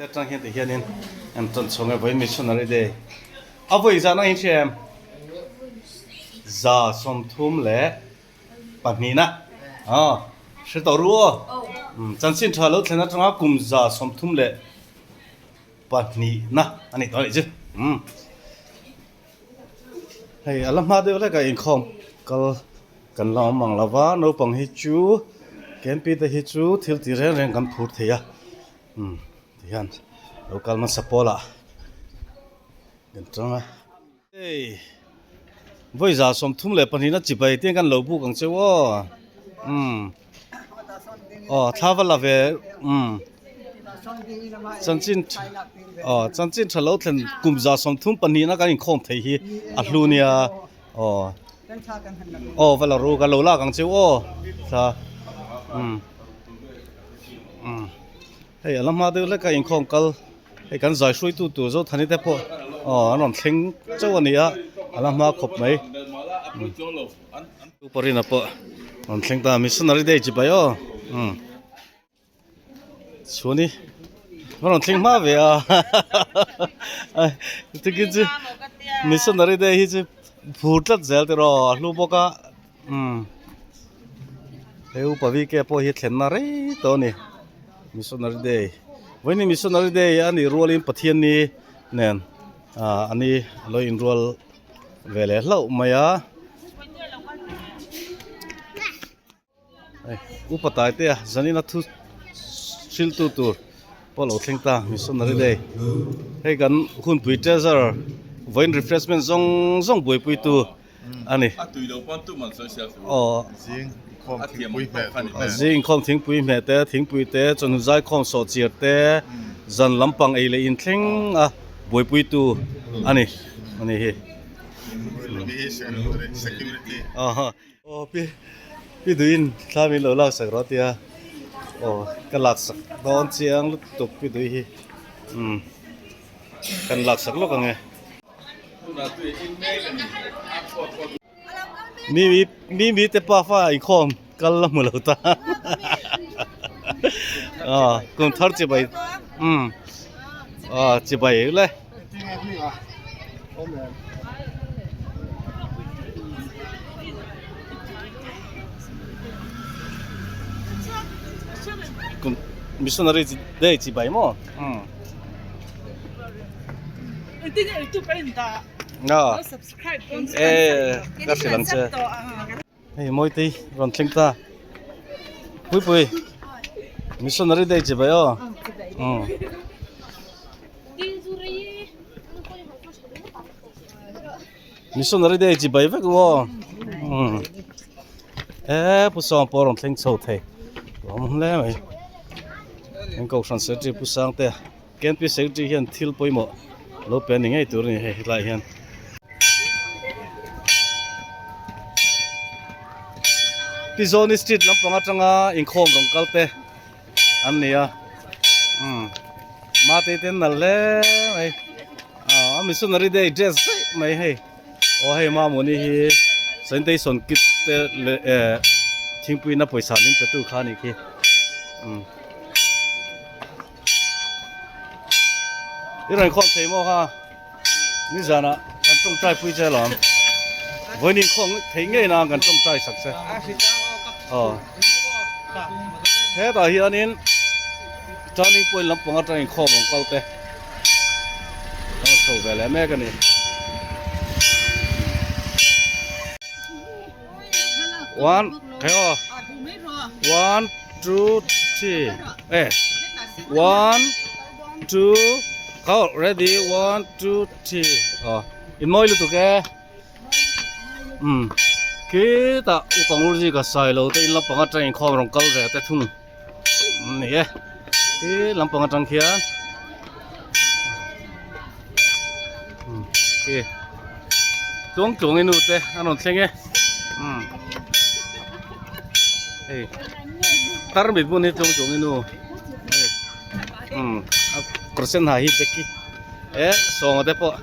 Atang hian ti hianin an tawn chhawng e vawiin missionary day a vawi zan ang in hria em? 32 aw hre tawh ru aw chanchin tha lo thlen atanga kum 32 na a ni tawh a nih chu umm hei a la hma deuh hlek a inkhawm kal kan la awm ang lo va naupang hi chu K N P te hi chu thil tih reng reng kan phur thei a umm tihian lo kal hmasa pawl ah kan tang a. Hei vawi 32 na chibai te kan lo buk ang cheu aw umm aw thla va la ve umm chanchin aw chanchin tha lo thlen kum 34 na kan inkhawm thei hi a hlu nia aw aw va la ru kan lo lak ang cheu aw thla umm umm hei a la hma deuh hlek a inkhawm kal. Hei kan zai hruaitu tur Zothani te pawh aw an rawn thleng chauh a ni a, a la hma khawp mai. Uparina pawh rawn thleng ta missionary day chi bai aw umm chhuani a rawn thleng hma ve a tikin chu missionary day hi chu phur tlat zel tiraw a hlu bawk a umm hei upa V K pawh hi thlenna rei tawh a ni. Missionary Day vawiin hi Missionary Day a nih rualin Pathianni nen ah a ni a lo inrual ve leh hlauh mai a hei upa tai te a zanina thu hriltu tur pawh a lo thleng ta Missionary Day hei kan hunpui treasure vawiin refreshment zawng zawng buaipuitu a ni. A tui lo pawn tuman sawi sial suh. Aw. Zing inkhawm thingpui hmeh tur te. Zing inkhawm thingpui hmeh te, thingpui te, chawhnu zaikhawm sawhchiar te, zan lampang ei leh inthleng a buaipuitu a ni a ni hi. Security. Aw pi pi duhin thla min lo laksak rawh tia aw ka laksak dawn chiang lutuk pi dui hi umm kan laksak lawk ang e. Mi mi mi te pa fa inkhawm kal la hmu lo ta aw kum thar chibai umm aw chibai le. Kum missionary day chibai maw umm. Ka hrilh ang che hei mawitei rawn thleng ta puipui missionary day chibai aw missionary day chibai vek u aw he pu sawm pawh rawn thleng chho thei awm hle mai an kohhran secretary pu sangte. K N P secretary hian thil pawimawh lo pe a ni ngei tur a ni hei hetlaiah hian. Tizawni street lampang atanga inkhawm rawn kal te an ni a umm mate te an nalh hle mai ah a missionary day dress daih mai hei aw hei mamawni hi sanitation kit te leh eh thingpuina pawisa min pe tu kha a nih khi umm. I rawn khawm thei maw kha nizanah kan tawngtai pui che alawm vawiin inkhawm theih ngei nan kan tawngtai sak che aw hetah hianin turning point lampang atang inkhawm ang kal te an rawn chho ve leh mek a ni. One, thấy không? One, two, three. Ê. One, two, go. Ready? One, two, three. Ờ. In moi lutuk e. Um. Khi ta upang urji ka sai lo te in lampang atang in khawm rong kal ve te thung. Ni e. Khi lampang atang khian. Khi. Tuang tuang inu te an rawn thleng e. Um. Hei. Tar mit bun hi tuang tuang inu. Hei. Um. A kawr sen ha hi Becky. E sawnga te pawh.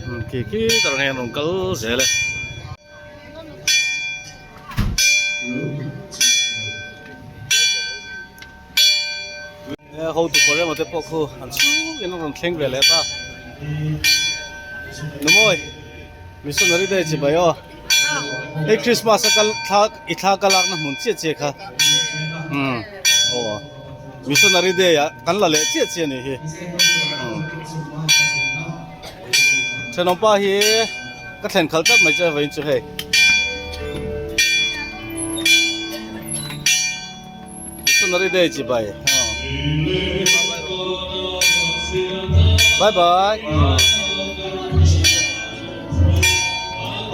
Um khi khi tar ang hian an rawn kal zel e. hotu pawh te pawh khu an chhungin an rawn thleng ve leh ta Numawi missionary day chibai aw hei Christmas a kal thla i thla ka lakna hmun chiah chiah kha umm aw missionary day ah kan la leh chiah chiah a nih hi umm thenawmpa hi ka thlen khalh tlat mai che vawiin chu hei. Missionary day chibai bye bye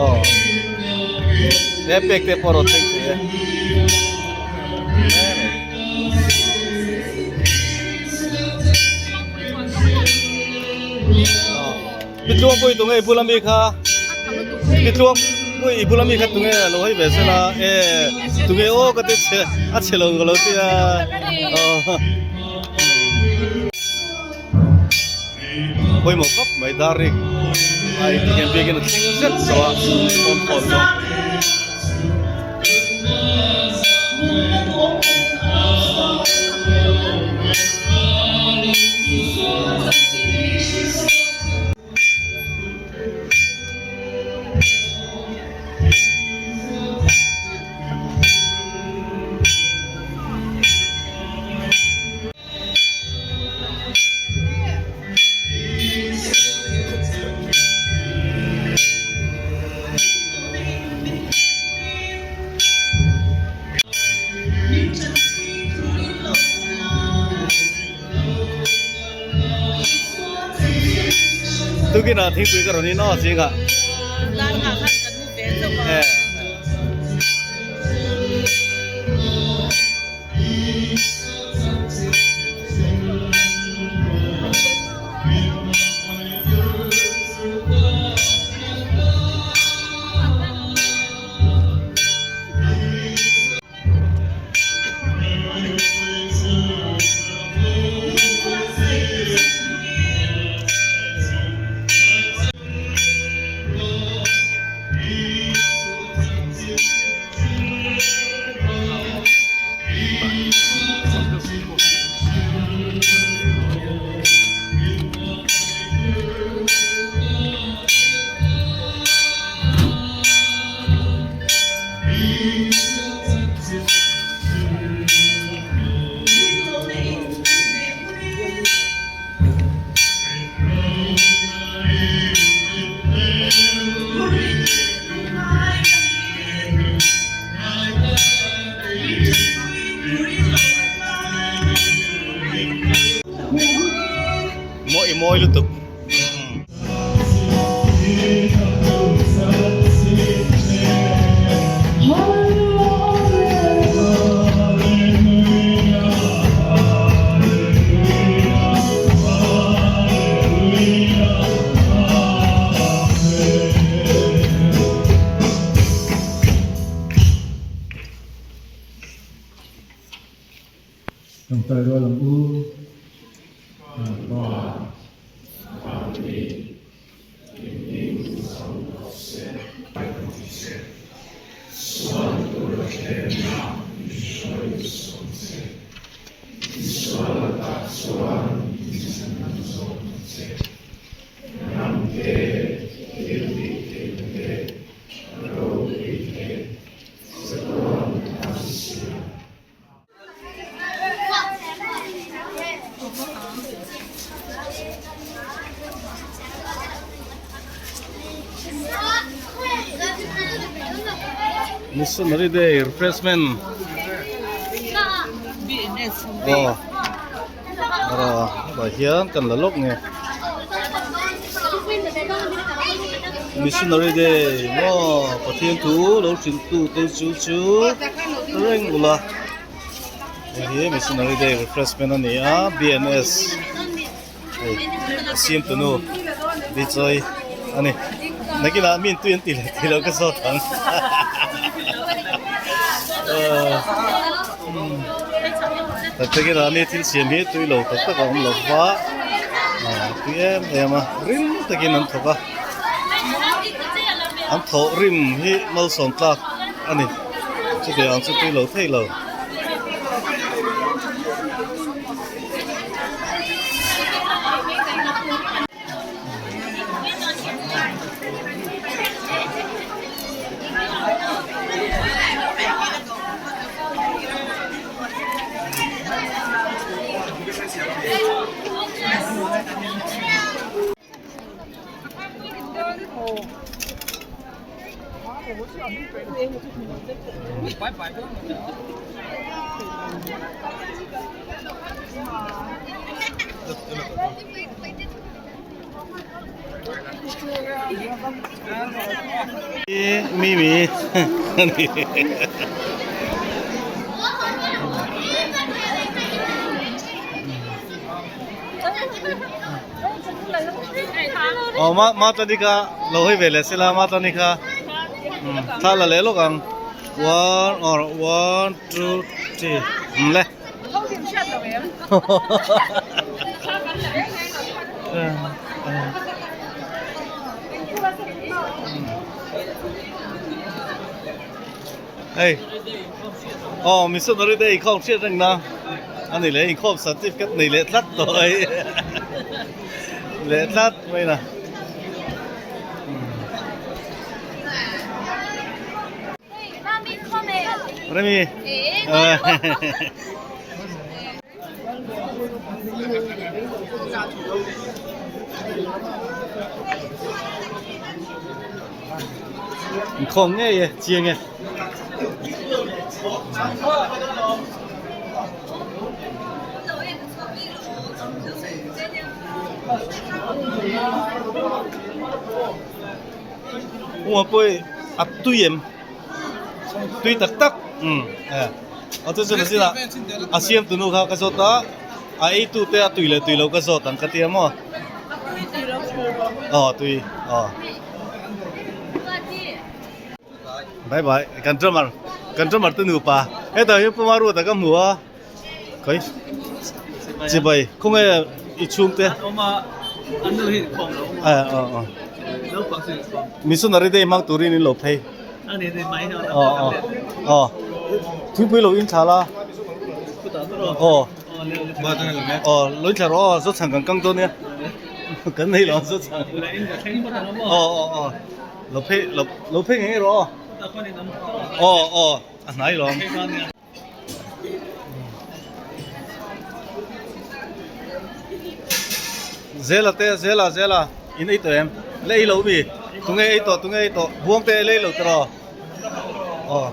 aw he pek te pawh rawn thleng thei e Pitluangpui tunge i bula mi kha Pitluangpui i bula mi kha tunge lo hei ve sela e tunge aw ka ti che a che lo ka lo ti a aw pawimawh khawp mai dar rik a inti hian biakin a thleng zet tawh a awm khawm zawng. Tukin ah thingpui ka rawn in aw zingah. Maw i mawi lutuk. Tawngtai rual ang u. Missionary Day refreshment aw tah hian kan la lawk nge Missionary Day maw Pathian thu lo hrilh tu te chu chu reng ula hei hi Missionary Day refreshment a ni a B N S hei a siam tunu Bijoy a ni nakinah mi in tui an tih leh tih loh ka zawt ang tak takin ah ni thil siam hi tui lo tak tak a awm lo va tui em em a rim takin an thawk a an thawh rim hi malsawm tlak a ni chutiang ang chu tui lo thei lo. Mimi Aw ma ma tani kha lo hawi ve leh sela ma tani kha thla la leh lawk ang one or one two three um le. Hei aw missionary te inkhawm hriat reng na a ni leh inkhawm certificate nei leh tlat tawh hei leh tlat mai na. Remi. Inkhawm ngei e, chiang e. Ua pawh a tui em. Tui tak tak umm eh a chu chu nachinah a siam tunu kha ka zawt a a ei tu te a tui leh tui lo ka zawt ang ka tia maw aw tui aw bye bye kan drummer kan drummer te nupa hetah hian puma ruata ka hmu a. Khawi chibai khawnge i chhungte missionary day hmang turin in lo phei aw aw aw thingpui lo in thla la aw aw lo in thla rawh aw zawchhang kan kang dawn nia kan nei lo ang zawchhang aw aw aw lo phei lo phei ngei ngei rawh aw aw aw a hnai lo ang. Zela te zela zela in ei tawh em la ei lo mi tunge ei tawh tunge ei tawh buang te la ei lo tawh aw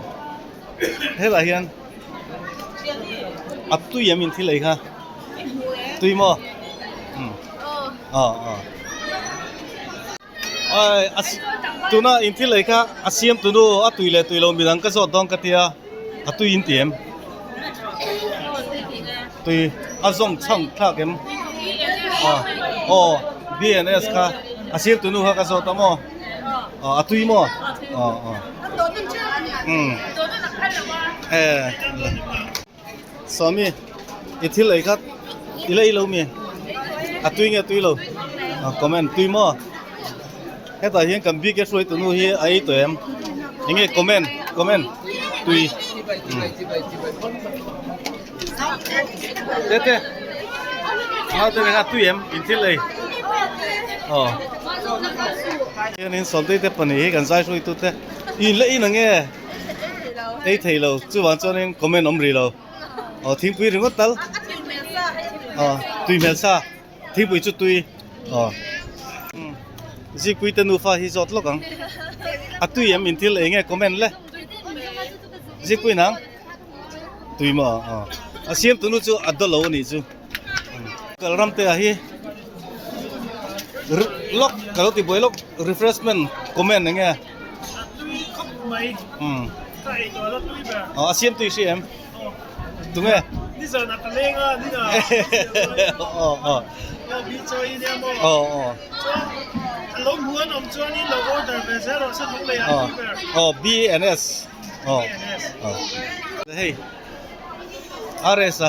helai hian a tui em in thil ei kha tui maw aw aw. Ai a tuna in thil ei kha a siam tunu a tui leh tui lo midang ka zawt dawn ka tia a tui in ti em tui a zawng chhang thlak em a aw B and S kha a siam tunu kha ka zawt a maw a tui maw aw aw umm e Sawmi i thil ei kha i la ei lo mi a tui nge tui lo comment tui maw hetah hian kan bike hruai tunu hi a ei tawh em eng nge comment comment tui te te naute nen a tui em in thil ei aw hianin sawmtei te pahnih hi kan zai hruai tute in la in ang nge. Ei thei lo chuvang chuanin comment awm rih lo aw thingpui ringawt tal aw tui hmel sa thingpui chu tui aw zikpui te nufa hi zawt lawk ang a tui em in thil eng nge comment le zikpui nang tui maw aw a siam tunu chu a daw lo a nih chu kal ram te ah hi lawk ka lo ti buai lawk refreshment comment eng nge. A tui khawp mai. Umm. Ka ei tawh la tui ber. Aw a siam tui hri em? Aw. Tunge? Nizan a ka leng a nina. Aw aw. Aw bi chawi nia maw? Aw aw. Chuan a lo hmu an awm chuan in lo order ve zel rawh se lung lei ah tui ber. Aw B and S. Aw. B and S. Aw. Hei RS a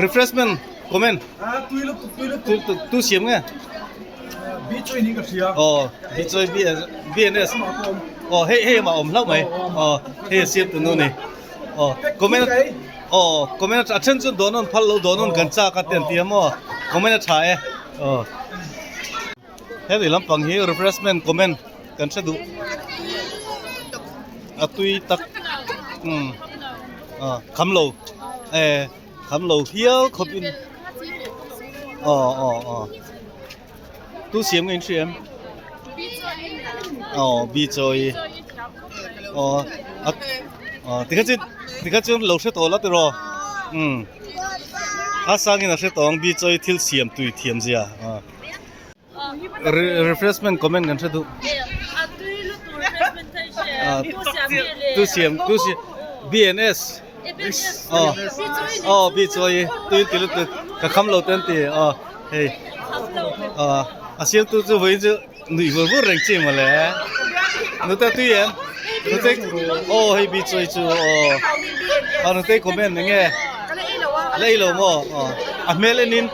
refreshment comment. A tui lutuk tui lutuk. Tu tu siam nge? Bi chawi ni ka hria. Aw bi chawi B B and S. Aw hei hei mah awm hlauh mai. Aw hei a siam tu nu ni. Aw comment aw comment a then chuan dawn an phal lo dawn an kan chak a te an ti a maw comment a tha e. Aw hemi lampang hi refreshment comment kan hre duh a tui tak umm aw kham lo eh kham lo hial khawp in aw aw aw tu siam nge in hria em aw bi chawi. Aw a aw tikha chu tikha chuan lo hre tawh la tiraw umm a sangin a hre tawh ang bi chawi thil siam tui thiam zia aw refreshment comment kan hre duh tu siam tu siam BNS aw aw bi chawi tui ti lutuk ka kham lo te an ti aw hei aw a siamtu chu vawiin chu Nuih vur vur reng chi mawle. Nute tui em? Nute aw hei bi chawi chu aw. A nute comment enge? La ei lo maw? Aw a hmel enin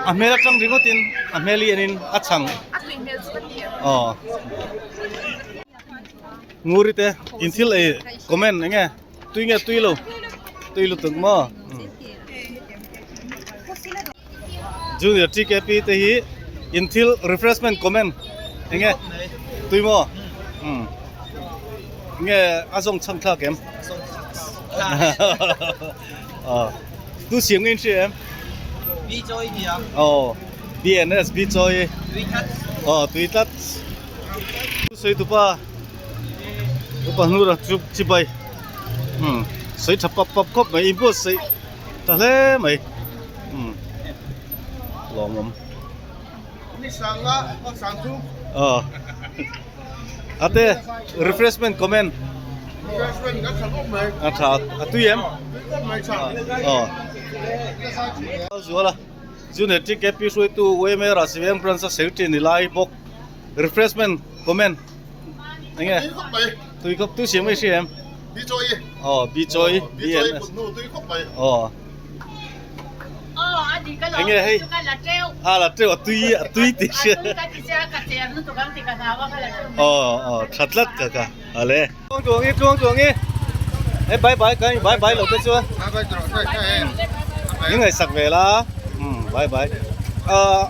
a hmel atang ringawtin a hmel hi enin a chhang. Aw Nguri te in thil ei comment enge? Tui nge tui lo? Tui lutuk maw? Junior TKP te hi in thil refreshment comment enge tui maw umm nge a zawng chhang thlak em aw tu siam nge in hria em aw BNS B chawi aw tui tlat tu sawi tupa upa hnura chu chibai umm sawi tha pap pap khawp mai in buatsaih tha hle mai. Umm lawmawm aw ate refreshment comment a tha a tui em aw zuala junior TKP hruaitu UMA Rasiviang branch a secretary ni lai bawk refreshment comment enge tui khawp tui siam mai hria em aw bichawi BNS aw. Enge hei a la teuh a tui a tui tih hria aw aw tha tlat ka ka ale tluang tluang i tluang tluang i hei bye bye ka bye bye lo te chuan ni ngaihsak ve la um bye bye ah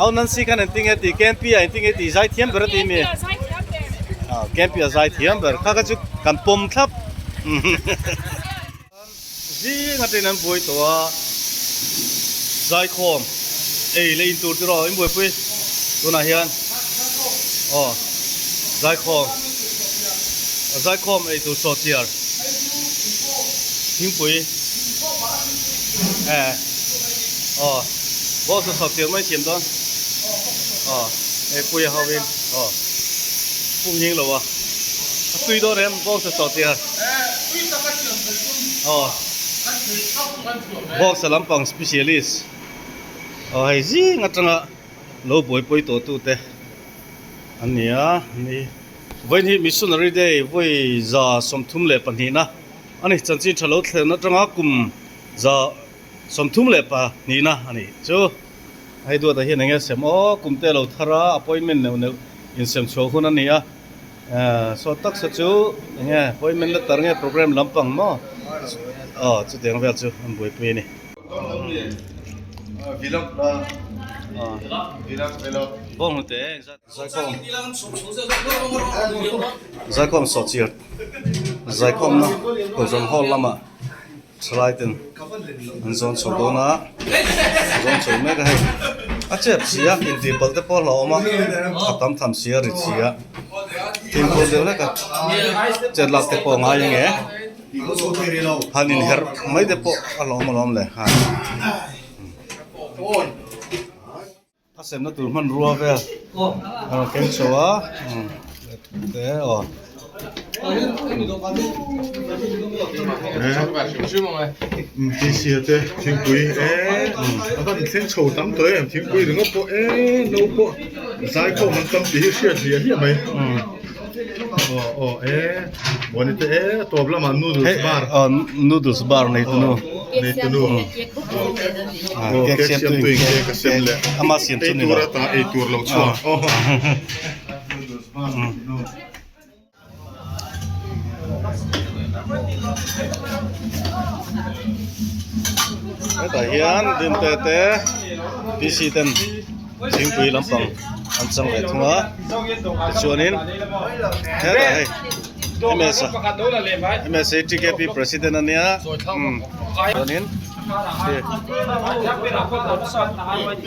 au Nancy khan an tinge tih KMP ah an tinge tih zai thiam ber a ti mi ah KMP ah zai thiam ber kha kha chu kan pawm thlap. Zing aṭangin an buai tawh a, zaikhawm ei leh in tur chu rawh in buaipui tunah hian aw zaikhawm zaikhawm ei tur sawhchiar thingpui eh aw box a sawhchiar mai siam dawn aw ei pui a ho in aw pum hing lo a a tui dawn em box a sawhchiar. Aw box a lampang specialist aw hei zing atanga lo buaipui tawh tu te an ni a ni vawiin hi missionary day vawi 32 na a ni chanchin tha lo thlen atanga kum 32 na a ni chu hei duatah hian eng nge sem aw kum te lo thar a appointment neuh neuh insem chhuah hun a ni a. Saw taksa chu enge appointment letter nge program lampang maw aw chutiang vel chu an buaipui a ni. Bawnghnute zaikhawm zaikhawm sawhchiar zaikhawmna kohhran hall lamah thalai ten an zawn chho dawn a zawn chho mek a hei a chep si a intih palh te pawh a hlauhawm a a tam tham si a rit si a fimkhur deuh hlek a chet lak te pawh a ngai ange han inherh mai te pawh a hlauhawm alawm le ha. A semna tur hmanrua vel a rawn keng chho a te aw. Tisia te thingpui e a van thleng chho tam tawh em thingpui ringawt pawh e no pawh zaikhawm an tam tih hi hriat hliah hliah mai aw aw e muani te e a tawp lamah noodles bar noodles bar nei tu nu nei tu nu. Aw cake siam tu in cake a siam leh ama siam chu ni lo eitur ata eitur lo chhuak aw. Hetah hian Dinte te PC ten thingpui lampang an chang leh thung a tichuanin hetah hei MS a MS hi TKP president a nia umm chuanin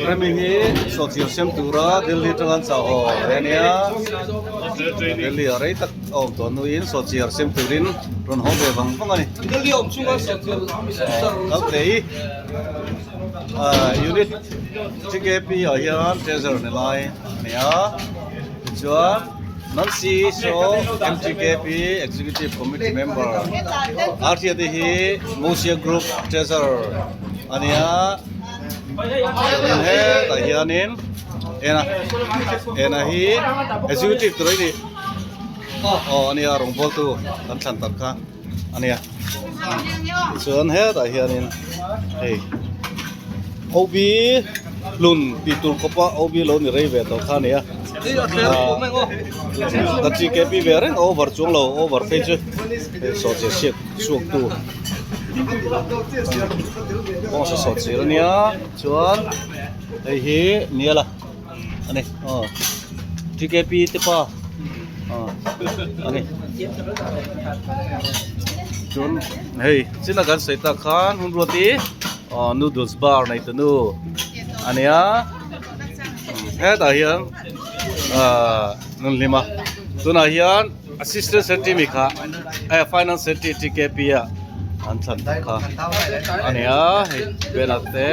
Remi hi sawhchiar siam tura Delhi atanga an chah haw ve a nia. Delhi ah rei tak a awm tawh hnuin sawhchiar sem turin rawn haw ve vang vang a ni. Kal tei unit TKP ah hian treasure ni lai a ni a tichuan Nancy saw MTKP executive committee member Arthia te hi Mosia group treasure a ni a. Hetah hianin ena ena hi executive tur a ni aw a nia rawng bawltu kan thlan tak kha a nia tichuan hetah hianin hei OB hlun tih tur khawpa OB lo ni rei ve tawh kha a nia ka GKP ve reng over chuang lo over phei chu hei sawhchiah siak chhuak tu. Kawng sa sawt zir ania chuan hei hi niala ani aw TKP te pa aw ani chuan hei china kan sawi tak khan hun ruati aw noodles bar nei tunu ania hetah hian ah nun hlima tunah hian. Assistant Secretary mi kha eh Finance Secretary TKP a an thlan tak kha a ni a hei banner te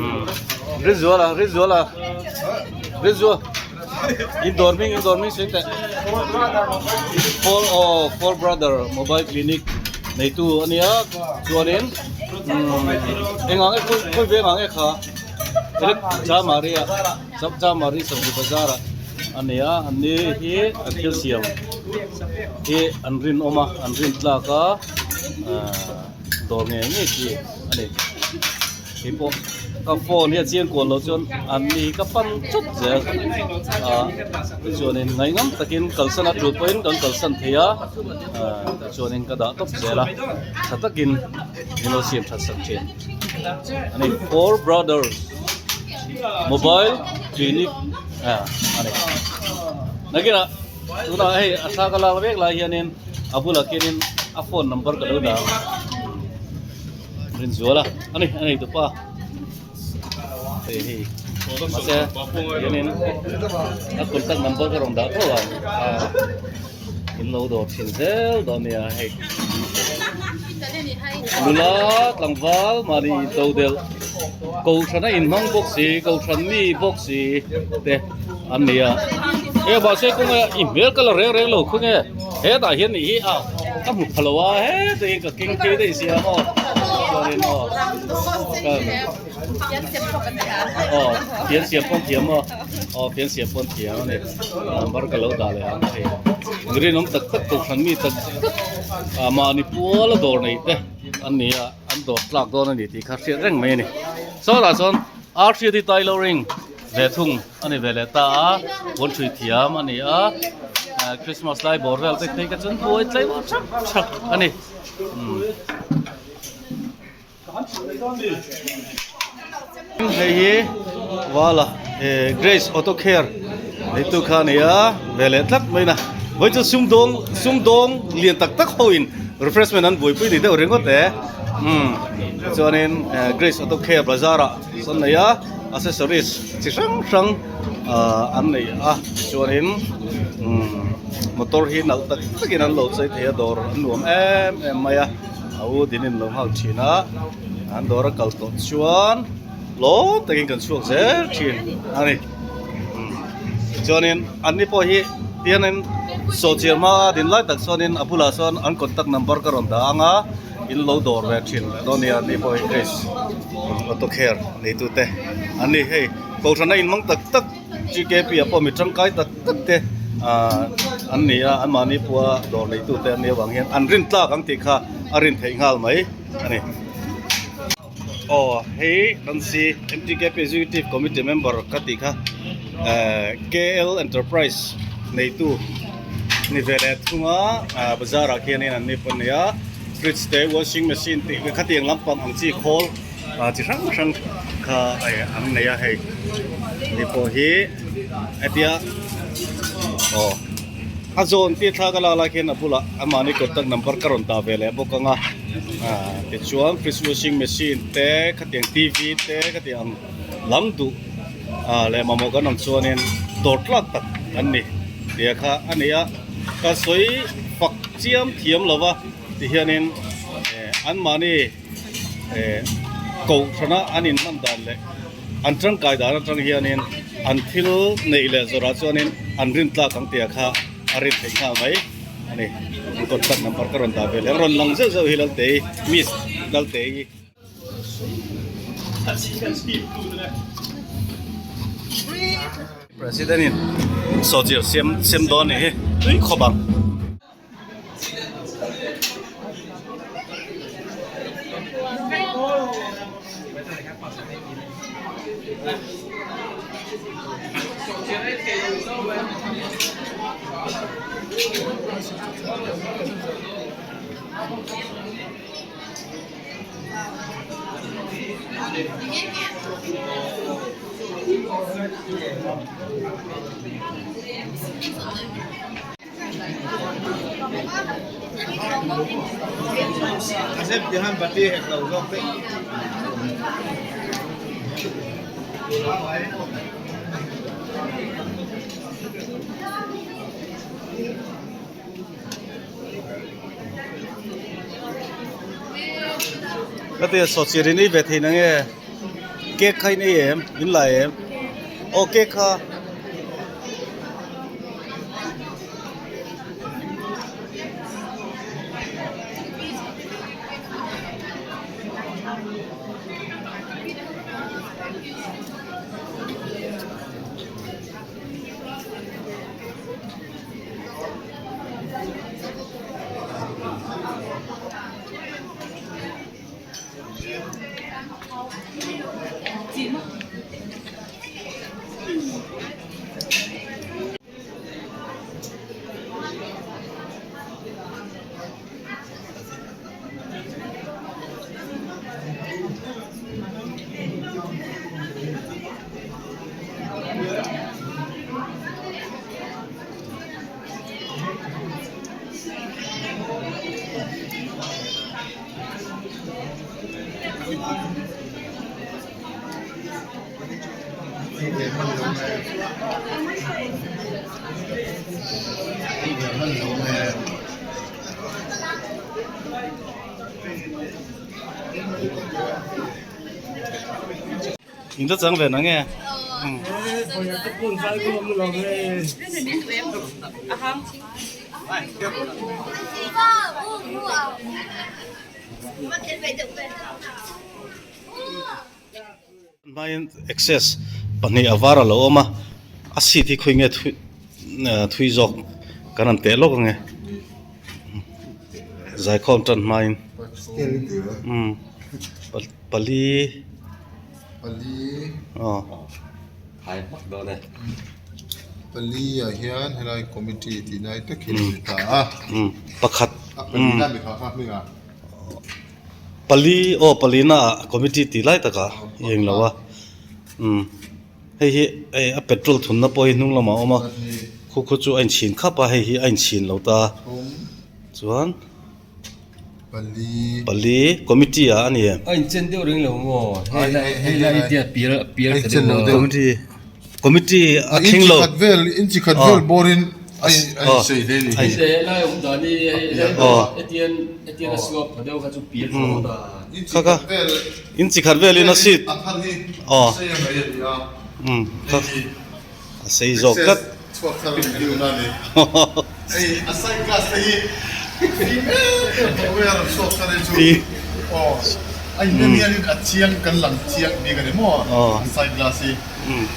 umm Rinzuala Rinzuala Rinzual in dawr hming in dawr hming sawi teh four aw four brother mobile clinic neitu a nia chuanin umm engah nge khawi khawi vengah nge kha Chamari ah Chamari Sabzi bazar ah. A ni a an ni hi an thil siam hi an rinawm a an rin tlak a ahh dawr ngei ngei chi a ni hei pawh ka phone hi a chiang kual loh chuan an ni ka pan chawt zel ah tichuanin ngaihngam takin kalsan a tul pawhin kan kalsan thei a ah tichuanin ka dah tawp zel a tha takin min lo siam that sak thin a ni four brothers mobile clinic. a ni nakinah tunah hei a thla ka lak vek lai hianin a bulah khianin a phone number ka lo dah ang Rinzuala a ni a nei tupa hei hei mahse hianin a contact number ka rawn dah tho ang a in lo dawr thin zel dawn nia hei nula tlangval mahni intodelh Kohhran a inhmang bawk si kohhran mi bawk si te an ni a he mahse kawnga i hmel ka la reng reng lo khawnge hetah hian nih hi a ka hmu pha lo a heta hi ka keng phei daih sia maw chuanin aw aw fian siam pawn thiam maw aw fian siam pawn thiam a ni number ka lo dah leh ang hei rinawm tak tak kohhran mi tak tak mahni puala dawr nei te an ni a. An dawr tlak dawn a ni tih kha hriat reng mai a ni. Sawtah chuan Arhriati Tailoring ve thung a ni ve leh ta a, puan hrui thiam a ni a, Christmas lai bawr vel te phei kha chuan buai tlai bawk thak thak a ni. Hei hi Vala Grace Auto Care neitu kha a ni a, ve leh tlat mai na. Vawi chu sumdawng sumdawng lian tak tak ho in refreshment an buaipui ni deuh ringawt e. Umm chuanin Grace Auto Care bazar ah sawn nei a, accessories chi hrang hrang ah an nei a chuanin umm motor hi nalh tak takin an lo chei thei a dawr an nuam em em mai a. A u dinin lo nghak thin a, an dawr a kal tawh chuan lawm takin kan chhuak zel thin a ni. Chuanin an ni pawh hi tianin sawhchiar hma a din lai tak chuanin a bulah chuan an contact number ka rawn dah ang a, in lo dawr ve thin dawn nia an ni pawh hi Grace Auto Care neitute an ni. Hei kohhran a inhmang tak tak. GKP ah pawh mi tangkai tak tak te ah an ni a anmahni pawha dawr neitu te an nih avang hian an rin tlak ang tih kha a rin theih nghal mai a ni. Aw hei kan si MTKP Executive Committee member ka tih kha eh KL Enterprise neitu ni ve leh thung a ah bazar ah khianin an ni pawh a ni a fridge te washing machine tih khatiang lampang ang chi khawl. Ah chi hrang hrang kha an nei a hei ni pawh hi hetia aw a zawn tih thlak a lak lai khian a bulah amahni contact number ka rawn dah ve leh bawk ang a ah tichuan fridge washing machine te khatiang t v te khatiang ang lam duh ah leh mamawh kan awm chuanin dawr tlak tak an ni. tia kha a ni a ka sawi fak chiam thiam lo va ti hianin eh anmahni eh kohhrana an inhman dan leh an tangkai dan atang hianin an thil neih leh zawrah chuanin an rin tlak ang tia kha a rin theih nghal mai a ni an contact number ka rawn dah ve leh ang rawn lang zeuh zeuh hi Laltei miss Laltei. President in sawhchiar siam siam dawn a nih hi tui khawp ang. Ka tia sawhchiar in ei ve thei na nge cake kha in ei em in la em aw cake kha. In la chang ve na nge? Hmaiin access pahnih a var a lo awm a, a seat hi khawi nge thui thui zawk kan han teh lawk ange zaikhawm tan hmain umm pali aw. Pali ah hian helai committee tih lai tak hi a ni ta a pakhat a pali na mi kha kha hming ah. Pali aw palina ah committee tih lai takah i eng lo a umm hei hi hei a petrol thunna pawh hi hnung lamah a awm a khu khu chu a inchhin khap a hei hi a inchhin lo ta chuan pali committee ah a ni em a inchen deuh reng lo maw hei lai hei lai tia pial pial a inchen lo deuh committee committee a thleng lo inchi khat vel bawr in a insei hle ni hi lai awm dan hi hei etian etian a suak pha deuh kha chu pial tho ta kha kha inchi khat vel in a seat a thar hi aw sei a mai a ni a umm kha a sei zawk tlat chhuak thar in biu na ni hei a side glass te hi fim em em tawh mai a rawn chhuak thar hi chu aw a in en hian in a chiang kan lang chiang bik a ni maw a side glass hi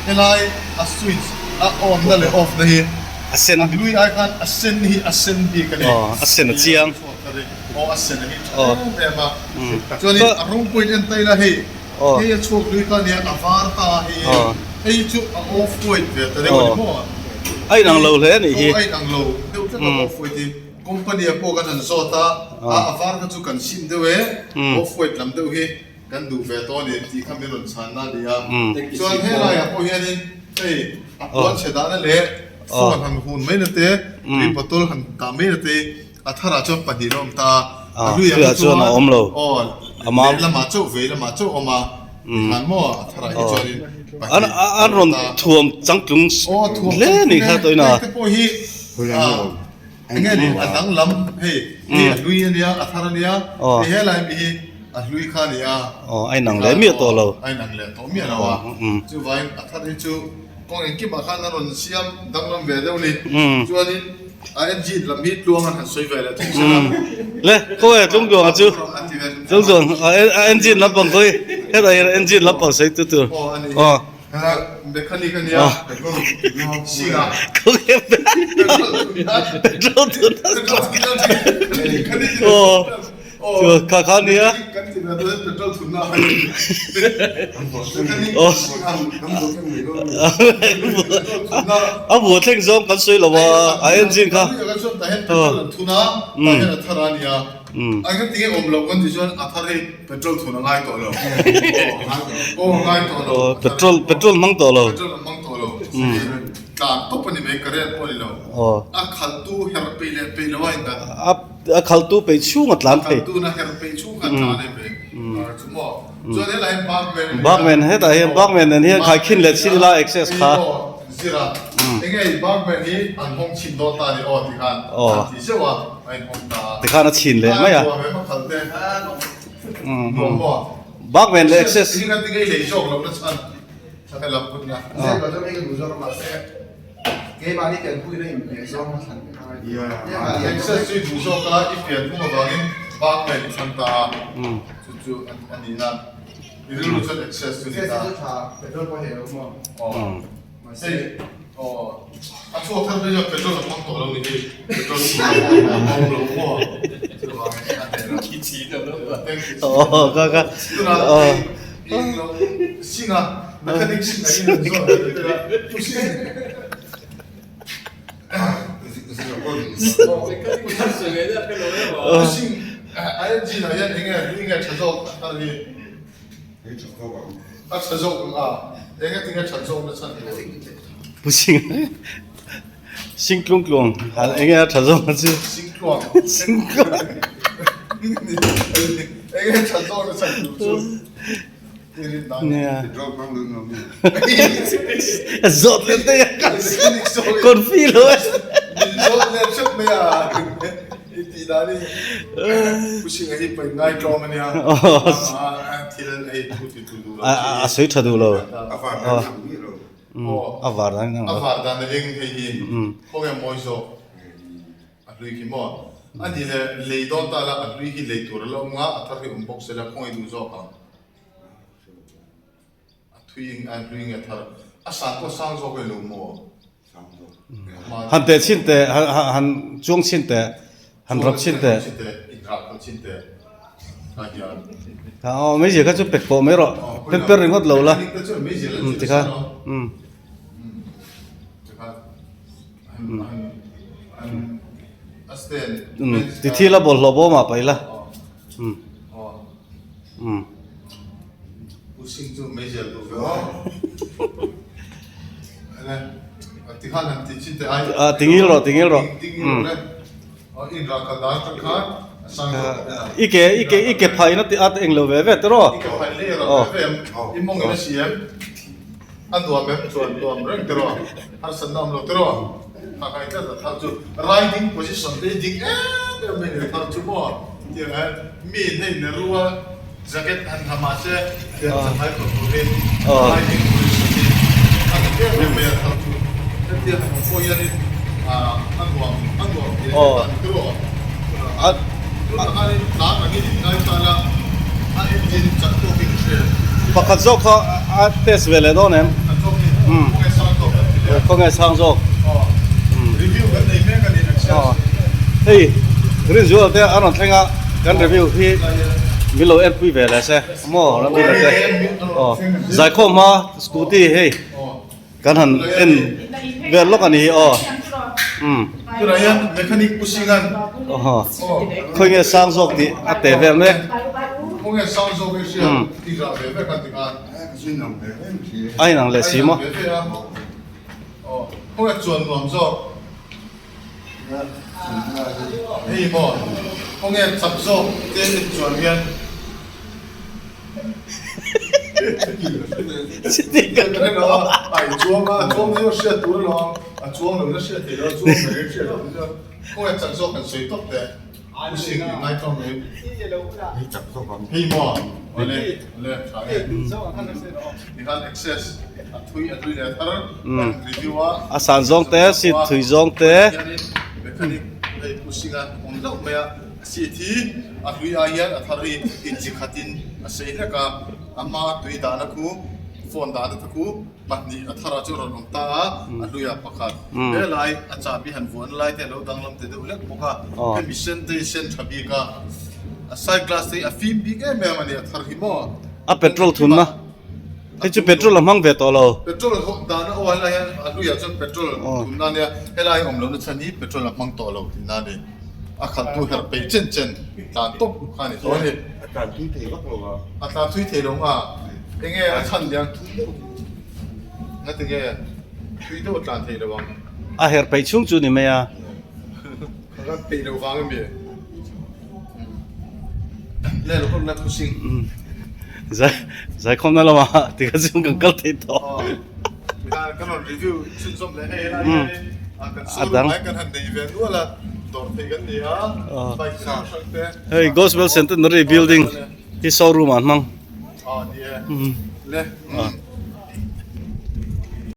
helai a switch a on na leh off na hi a sen a hlui ai khan a sen hi a sen bik a ni a sen a chiang aw a sen a hi tha em em a chuanin a rawng pawh in en ta ila hei Hei a chhuak lui kha nia a var ta a hei hei chu a off white ve ta deuh a ni maw? A inang lo hle a nih hi. Aw a inang lo deuh tlat a off white hi. Company ah pawh kan han zawt a, a var kha chu kan sim deuh e, off white lam deuh hi kan duh ve tawh a ni tih kha min rawn chhan na a ni a. Chuan helai ah pawh hianin hei a puan chhe dahna leh phone han hun mai na te, tui bottle han dah mai na te A tharah chuan pahnih a awm ta a, a hluiah kha chuan a awm lo. Aw, lehlamah chauh vei lamah chauh a awm a, tikhan maw a tharah hi chuanin An an rawn thuam changtlung hle ni kha tawhin a. Te pawh hi enge ni a danglam hei hei a hlui a nia a thar a nia hei helai mi hi a hlui kha a ni a. Aw a inang leh miah tawh lo. A inang leh tawh miah lo a. Chuvangin a thar hi chu kawng engkimah khan a rawn siam danglam ve deuh a ni. Chuanin a engine lam hi tluang an han sawi ve leh thung sela. Le khaw e tlungtluanga chu tlungtluang a engine lampang khawi hetah hian engine lampang sawi tu tur aw a ni aw mechanic a nia singa khawnge petrol tun aw chu kha kha nia a buh thleng zawng kan sawi lo a a engine kha petrol petrol hmang tawh lo a khaltu peih chhung a tlan thei. Bagman hetah hian Bagman nen hian khaikhin leh chin ila access kha. Tikhan a chhin leh mai a. Bagman leh access. Keimahni pianpuina inhmeh zawng a thlan vek angai. Access chu i duh zawk a, i pian hung avangin bank leh i thlan ta a, chu chu a ni na. I rilru chuan access chu ni ta. Access chu tha, petrol pawh heh lo maw? Aw, hei aw, a chhuak thar phei chuan petrol a hmang tawh lo ni hei, petrol chu a awm lo maw? Chuvangin a heh lo. Aw, ka ka. Tunah hei Singa mechanic singa hi an zawh ve te a pu sing. Pu sing a engine ah hian enge hlui nge tha zawk a thar hi a tha zawk ang a enge tinge that zawk na chhan tur. Pu sing sing tlung tluang enge a tha zawk na chu. Sing tluang. Sing tluang. Enge tha zawk na chhan tur chu. Zawt leh daih a confi lo e. A sawi tha duh lo. A var dan a lo. A hlui khi maw? A ni le, lei dawn ta la, a hlui hi lei tur a la awm nga, a thar hi awm bawk sela, khawngaih duh zawk ang. A thui a hlui nge a thar? A sang pawh sang zawk e lo maw? Han teh chhin teh, han chuang chhin teh, han rap chhin teh. Inrah kal chhin teh. Aw, meizial kha chu pek pawh mai rawh, per per ringawt lo la. Tikha, umm. Ti thil a bawlhhlawh bawm ah paih la. Tingil rawh tingil rawh. I ke i ke i ke phah in a eng lo ve ve te rawh. A nuam em chuan nuam reng te rawh, harsatna awm lo te rawh, thak ai tlat a thar chu riding position te hi dik em em mai ni thar chu maw tiang hian mi in hei Nehru-a jacket han ha mah se tiang chanhai tawh turin riding position hi a dik em em mai a thar chu hetiang han awm pawh hianin a nuam a nuam tih a hriat ta ni te rawh tunah khanin tlang angin in ngai ta la a engine chak tawkin i hre. Pakhat zawk kha a test ve leh dawn em? Khawnge sang zawk. Hei Rinzuala te a rawn thleng a kan review hi min lo enpui ve leh se maw Ramdina te aw zaikhawm hma scooty hei kan han en vel lawk a ni hi aw umm khawi nge sang zawk tih a te vel mek umm a inang leh si maw. Sitting kan Kan lo a, ai chuang a, chuang chu hriat tur a lo ang, a chuang lo na hriat theih lo, chuang mai hriat loh chu khawnge chak zawk kan sawi tawp teh. Pu Singh i ngai tawng mai. Hei chak zawk ang. Hei maw? Awle, awle, tha e. Tikhan access a thui a thui leh thar kan review a. A san zawng te, seat thui zawng te. Hianin mechanic hei Pu Singh a awm hlauh mai a. Seat hi a hlui ai hian a thar hi inchi khatin a sei hlek a, a hma tui dahna khu phone dahna te khu pahnih a tharah chu a rawn awm ta a, a hluiah pakhat. He lai a chahbi han vuahna lai te a lo danglam ta deuh hlek bawk a, hemi sen te hi sen tha bik a, a side glass te hi a fim bik em em a ni a thar hi maw. A petrol thunna. Hei chu petrol a hmang ve tawh lo. Petrol hawk dan a aw helai hian a hluiah chuan petrol thunna a nia, helai awm lohna chhan hi petrol a hmang tawh lo tihna a ni. A khalhtu herh peih chen chen tlan tawp kha a ni tawh a ni. A tlan thui thei vak lo a. A tlan thui thei lo nga enge a chhan lian thui deuh nga tinge thui deuh a tlan thei lo ang. A herh peih chhung chu ni mai a. Ka kan peih lo vang emi. Le lo kawm na pusing. Zai zai khawm na lama ti kha chu kan kal thei tawh. Kan rawn review chhunzawm leh hei helai hian kan showroom ah kan han nei ve nual a dawr thei kan ni a bike hrang hrang te. Hei Gospel Centenary Building hi showroom ah an hmang. Aw ni e. Le.